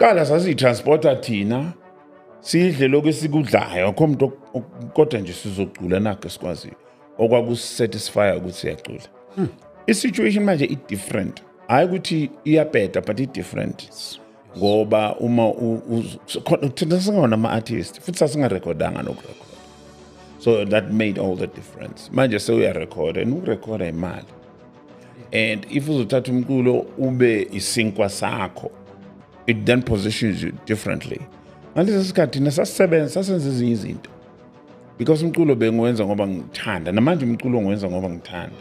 Kuqala sasiyitransporta thina, sidle lokhu esikudlayo, akho umuntu kodwa nje sizocula nakho esikwaziyo okwakusatisfya ukuthi siyacula. I-situation manje i-different, hhayi ukuthi iyabheda, but i-different ngoba uma thina singona ama-artist futhi sasingarekhodanga nokurekhoda, so that made all the difference. Manje sewuyarekhoda, and ukurekhoda imali, and if uzothatha umculo ube isinkwa sakho, it then positions you differently. Ngaleso sikhathi thina sasisebenza, sasenza ezinye izinto because umculo bengiwenza ngoba ngithanda. Namanje umculo ngiwenza ngoba ngithanda.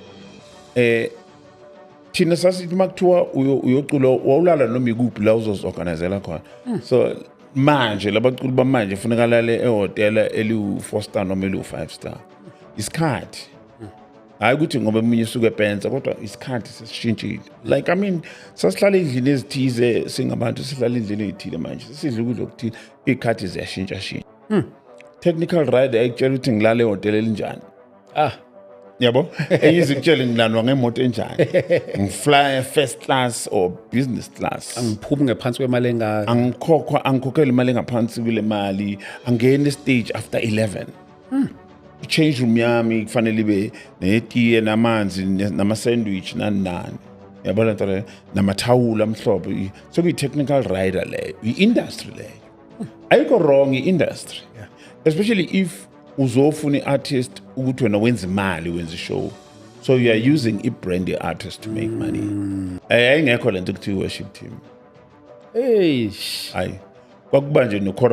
Thina sasithi uma kuthiwa uyocula, wawulala noma ikuphi la uzozi-organizela khona. So manje labaculi bamanje funeka lale ehhotela eliwu-4 star noma eliwu-5 star. Isikhathi, hhayi ukuthi ngoba emunye usuke epensa, kodwa isikhathi sesishintshile. Like, I mean, sasihlala ey'ndlini ezithize singabantu, sihlala ey'ndlini ey'thile, manje sesidla ukudla okuthile. Iy'khathi ziyashintshashintsha. Technical rider ayikutshela ukuthi ngilala ehhotela elinjani. Yabo, enye izikutshele ngilandwa ngemoto enjani, ngifly first class or business class. Angiphumi ngephansi kwemali engaka. Angikhokhwa, angikhokhela imali engaphansi kule mali, angeni stage after 11, i-change room yami kufanele ibe netiye namanzi nama-sandwich, nani nani, yabona nto leyo, namathawula amhlophe. Sekuyi-technical rider leyo, i-industry leyo ayikho wrong, i-industry, especially if uzofuna i-artist ukuthi wena wenza imali, wenza i-show, so you are using i-brand ye-artist to make money. Ayingekho lento kuthiwa worship team. Eish. Hayi, kwakuba nje ne-chorus.